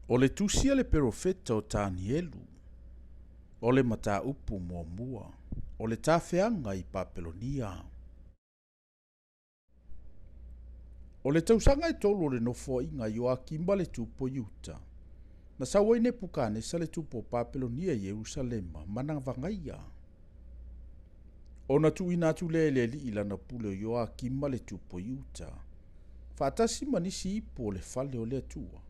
O le tusi a le perofeta o Tanielu, o le mataupu muamua, o le tafeaga i Papelonia. O le tausaga e tolu o le nofoaiga a Ioakima le tupu o Iuta, na sau ai Nepukanesa le tupu o Papelonia i Ierusalema ma na vagaia. Ona tuuina atu lea e le alii lana pule o Ioakima le tupu o Iuta, faatasi ma nisi ipu o le fale o le Atua.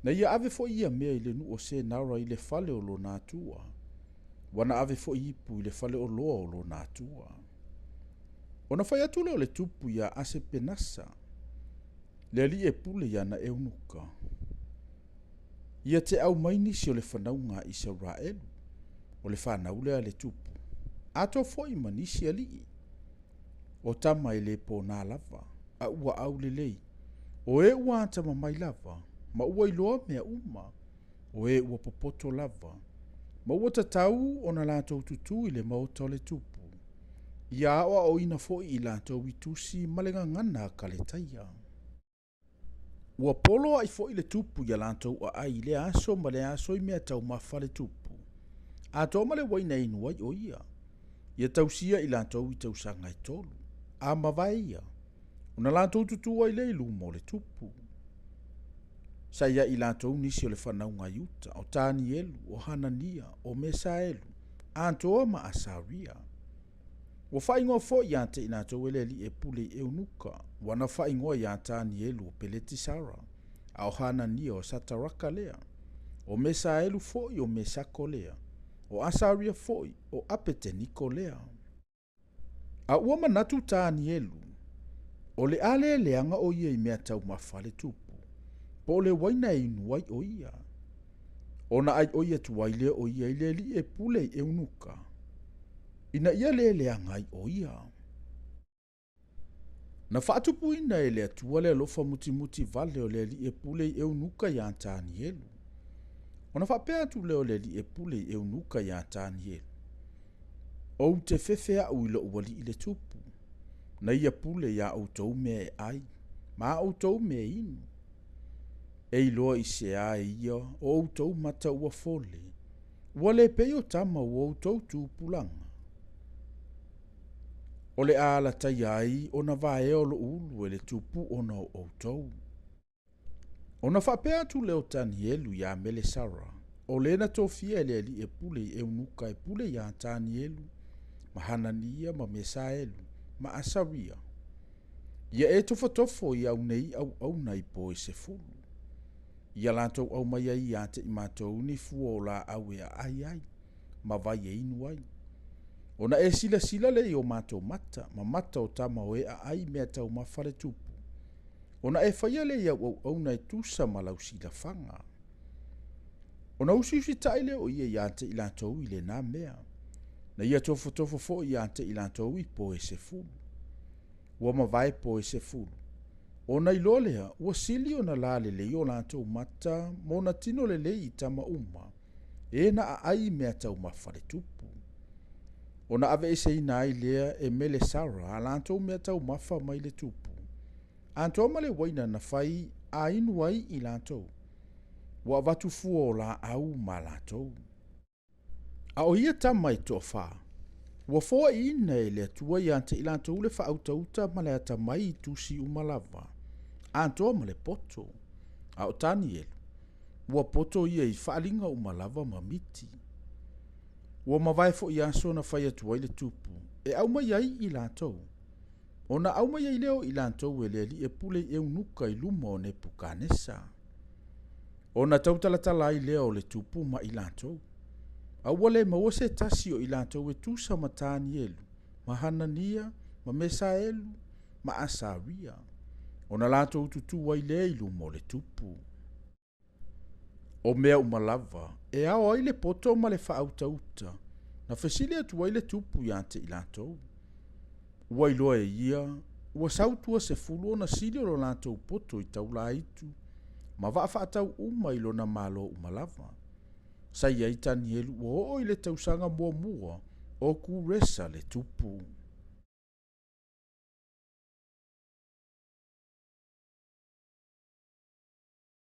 Na ia ave foi ia mea i le nuu o Senara i le fale o lona atua. Ua na ave foi ipu i le faleoloa o lona atua. Ona fai atu lea o le tupu iā Asepenasa, le alii e pule i ana eunuka, ia te aumai nisi o le fanauga a Isaraelu, o le fanau lea a le tupu, atoa foi ma nisi alii, o tama e le pona lava, a ua aulelei, o e ua atamamai lava, ma ua iloa mea uma, o e ua popoto lava, ma ua tatau ona latou tutū i le maota o le tupu, ia aoaoina foi i latou i tusi ma le gagana a Kaletaia. Ua poloai foi le tupu i a latou aai i lea aso ma lea aso i meataumafa a le tupu, atoa ma le uaina e inu ai o ia, ia tausia i latou i tausaga e tolu, a mavae ia, ona latou tutū ai lea i luma o le tupu. Sa i ai i latou nisi o le fanauga a Iuta, o Tanielu, o Hanania, o Mesaelu, atoa ma Asaria. Ua faaigoa foi ia te i latou e le alii e pule i eunuka, ua na faaigoa iā Tanielu o Peletisara, a o Hanania o Sataraka lea, o Mesaelu foi o Mesako lea, o Asaria foi o Apeteniko lea. A ua manatu Tanielu, o le a le leaga o ia i meataumafa a le tupu, po o le uaina e inu ai o ia. Ona aioi atu ai lea o ia i le alii e pule i eunuka, ina ia le leaga ai o ia. Na faatupuina e le Atua le alofa mutimuti vale o le alii e pule i eunuka iā Tanielu. Ona faapea atu lea o le alii e pule i eunuka iā Tanielu, Ou te fefe au i lou alii le tupu, na ia pule iā outou mea e ai, ma a outou mea e inu. E iloa i se a e ia o outou mata ua fole, ua le pei o tama ua outou tupulaga. O le a alataia ai ona vaea o lou ulu e le tupu ona o outou. Ona faapea atu lea o Tanielu iā Melesara, o le na tofia e le alii e pule i eunuka e pule iā Tanielu, ma Hanania ma Mesaelu, ma Asaria, Ia e tofotofo i au nei auauna i po e sefulu, ia latou aumai ai ia te i matou ni fua o laau e aai ai, ma vai e inu ai. Ona e silasila lea i o matou mata, ma mata o tama o e aai meataumafa a le tupu, ona e faia lea i au auauna e tusa ma lau silafaga. Ona usiusitai lea o ia ia te i latou i lena mea, na ia tofotofo foi ia te i latou i po e sefulu. Ua mavae po e sefulu. Ona iloa lea, ua sili ona lalelei o latou mata ma ona tino lelei i tama uma, e na aai i meataumafa a le tupu. Ona aveeseina ai lea e Melesara a latou meataumafa mai le tupu, atoa ma le uaina na fai a inu ai i latou, ua avatu fua o laau ma latou. A o ia tama e toafa, ua foaiina e le Atua ia te i latou le faautauta ma le atamai i tusi uma lava, atoa ma le poto. A o Tanielu, ua poto ia i faaaliga uma lava ma miti. Ua mavae foi aso na fai atu ai le tupu, e aumai ai i latou. Ona aumai ai lea o i latou e le alii e pule i eunuka i luma o Nepukanesa. Ona tautalatala ai lea o le tupu ma i latou. A ua le maua se tasi o i latou e tusa ma Tanielu, ma Hanania, ma Mesaelu, ma Asaria, ona latou tutū ai lea i luma o le tupu. O mea uma lava e ao ai le poto ma le faautauta, na fesili atu ai le tupu ia te i latou. Ua iloa e ia, ua sau tua sefulu ona sili o lo latou poto i taulaitu ma vaa faatau uma i lona malo uma lava. Sa i ai Tanielu ua oo i le tausaga muamua o Kuresa le tupu.